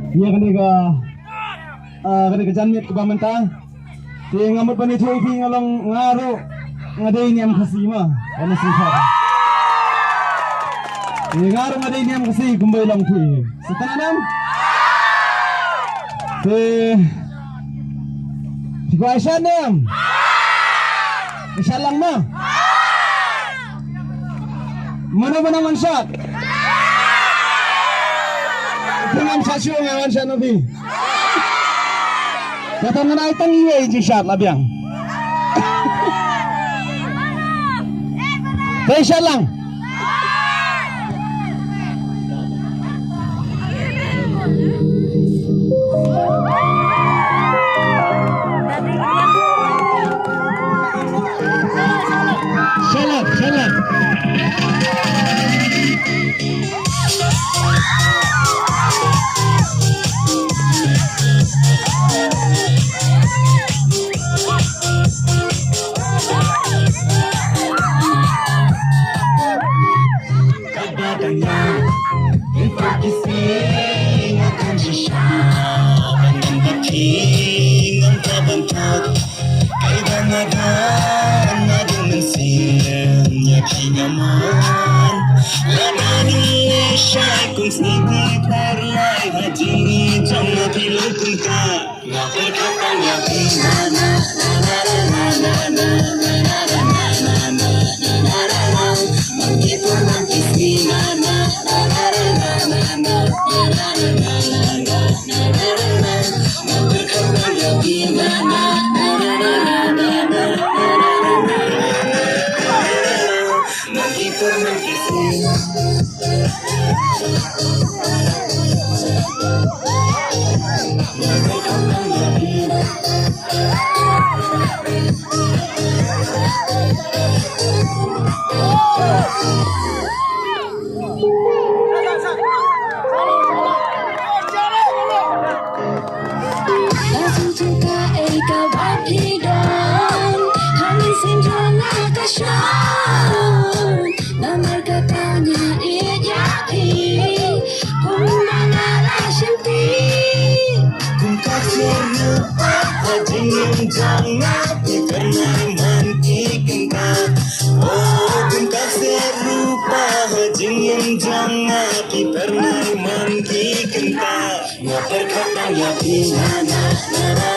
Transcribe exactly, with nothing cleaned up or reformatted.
Ïa kane ka, ah, kane ka janmiet kaba mynta. Te nga mut ban ïathuh ïa phi, nga long, nga ruh nga dei niam Khasi ma. Nga Khasi. Te nga ruh nga dei niam Khasi kumba i long phi. Sa tang nam? Te phi kwah sha nam? Sha lang ma. Mano mano ngan shat? Phi ngam shat shuh, nga wan shat na phi. Kata ngan ai tang ïa i jingshat la biang. Te shat lang. Shalak, shalak. Kaba dang ïa, ïa phi ki sngi nga kan shisha. Ban ïa phi ngam ta ban thok. Ai ba nga dang, nga dang mynsiem ïa phi nga mon. Lada dang leh shai kum sngi kum par lai ha jingim jong nga phi long kumta. Nga pyrkhat tang ïa phi na na na na na na na na na na na na na na. Monkey for monkey see na na na na na na na na na na na na. Nga pyrkhat tang ïa phi na na na na na na na na na na na. Monkey for monkey see. Ka jingthung kaei kaba phi don ha mynsiem jong nga ka shong. Namar kata nga ïeit ïa phi kumba nga la shimti. Kum ka syrpa ha jingim jong nga phi kynmaw man ki kynta. Oh, kum ka syrpa ha jingim jong nga phi kynmaw man ki kynta. Nga pyrkhat tang ïa phi na na na na